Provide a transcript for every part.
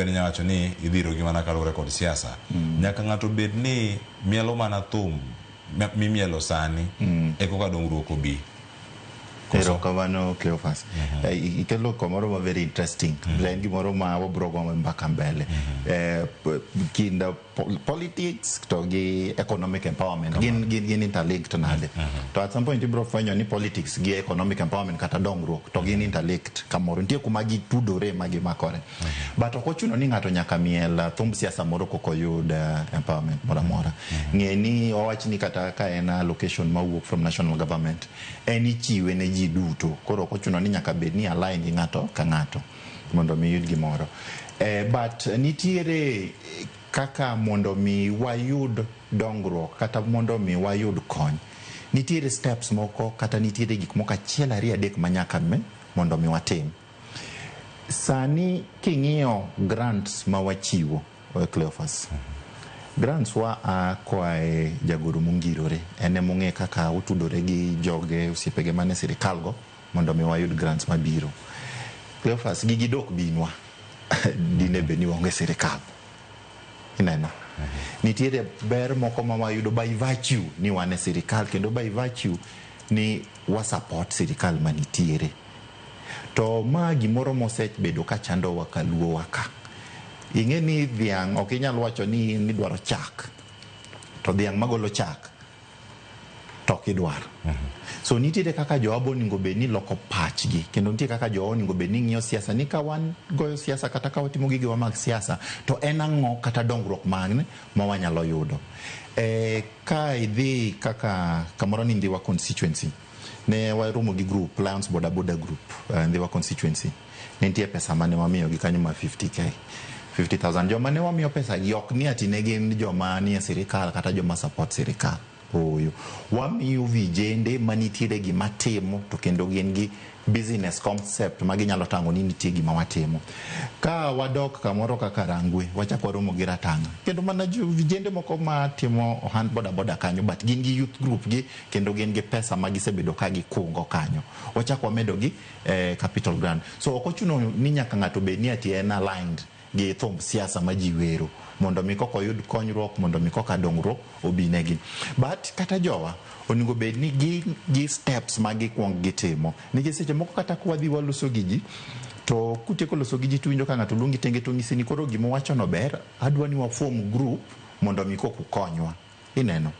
bende inyalo wacho ni idhirogi mana kaluwore kod siasa. Nyaka ng'ato bed ni mielo mana thum mimielo sani e koka dongruok obi. Erokamano, Cleophas. Ikelo kamoro ma very interesting. En gimoro ma wabro go mbaka mbele. Kind politics to gi economic empowerment gin interlinked nade? To at some point ibro fwenyo ni politics gi economic empowerment kata dongruok to gin interlinked kamoro. Nitie kuma gitudore ma gimakore. But ok ochuno ni ng'ato nyaka miel thumb siasa moro koko oyud empowerment moro amora. Ng'e ni wawach ni kata ka en allocation mawuok from national government, en ichiwe ne ji duto. Koro ok ochuno ni nyaka bed ni align gi ng'ato ka ng'ato mondo mi yud gimoro. But nitiere kaka mondo mi wayud dongruok kata mondo mi wayud kony. Nitiere steps moko kata nitiere gik moko achiel, ariyo, adek ma nyaka me mondo mi watim. Sani king'iyo grants ma wachiwo, Cleophas, grants wa a koa e jagoro mongirore, en emong'e kaka otudore gi joge, osiepege mane sirikal go, mondo mi wayud grants mabiro. Cleophas, gigi dok binwa dine bed ni waonge sirikal. Ineno, nitiere ber moko ma wayudo by virtue ni wan e sirikal kendo by virtue ni wa support sirikal manitiere. To ma gimoro mosebedo ka chandowa kaluowa ka. Ing'e ni dhiang' ok inyal wacho ni in idwaro chak to dhiang' magolo chak to ok idwar. So nitiere kaka jowa onego bed ni loko pachgi kendo nitie kaka jowa onego bed ni ng'iyo siasa ni ka wan goyo siasa kata ka watimo gigewa mag siasa to en ang'o kata dongruok mane ma wanyalo yudo. Ka idhi kaka kamoro ni Ndhiwa constituency, ne waromo gi group Lions Boda Boda Group, Ndhiwa constituency. Ne nitie pesa mane wamiyogi kanyo ma 50K, 50,000. Joma ne wamiyo pesa gi ok ni ati ne gin joma nie sirikal kata joma support sirikal. Ooyo, wamiyo vijende manitiere gima timo to kendo gin gi business concept ma ginyalo tang'o ni nitie gima watimo. Ka wadok kamoro kaka Rangwe, wachako waromo gi Ratanga kendo mana vijende moko matimo ohand boda boda kanyo, but gin gi youth group gi kendo gin gi pesa ma gisebedo ka gikungo kanyo. Wachako wamedo gi capital grant. So ok ochuno ni nyaka ng'ato bed ni ati en aligned gi thumb siasa ma ji wero mondo mi koka oyud konyruok, mondo mi koka dongruok obinegi. But kata jowa onego bed ni gi steps ma gikuong gitimo, nikech seche moko kata kwadhi waloso gi ji to kutieko loso gi ji to ka ng'ato luongi tenge to ng'isi ni koro gimowachono ber, adwa ni waform group mondo mi koka ukonywa. Ineno,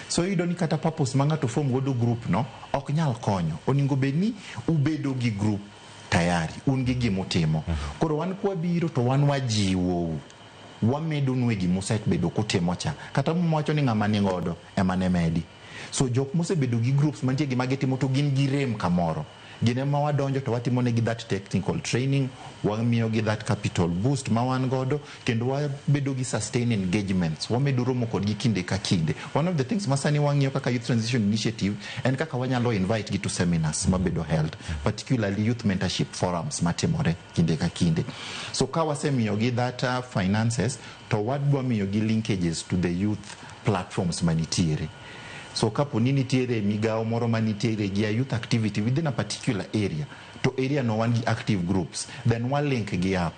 so iyudo ni kata purpose ma ng'ato form godo group no ok nyal konyo. Onego bed ni ubedo gi group tayari, un gi gimutimo. Koro wan kwabiro to wan wajiwou, wamedonu e gimusebedo kutimo cha. Kata mwacho ni ng'ama ni godo ema ne medi. So jok mosebedo gi groups mantie gima gitimo to gin gi rem kamoro, gin ema wadonjo to watimo negi that technical training, wamiyogi that capital boost ma wan godo kendo wabedo gi sustain engagements, wamedo romo kodgi kinde ka kinde. One of the things ma sani wang'iyo kaka Youth Transition Initiative en kaka wanyalo invite gi to seminars mabedo held, particularly youth mentorship forums matimore kinde ka kinde. So ka wasemiyogi that finances to wadwa miyogi linkages to the youth platforms manitiere. So kapo ni nitiere migawo moro manitiere gi a youth activity within a particular area, to area no wan gi active groups, then wa link gi up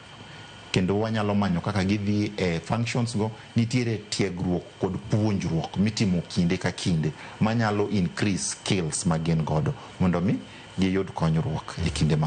kendo wanyalo manyo kaka gidhi e functions go. Nitiere tiegruok kod puonjruok mitimo kinde ka kinde manyalo increase skills ma gin godo mondo mi giyud konyruok e kinde ma mbele.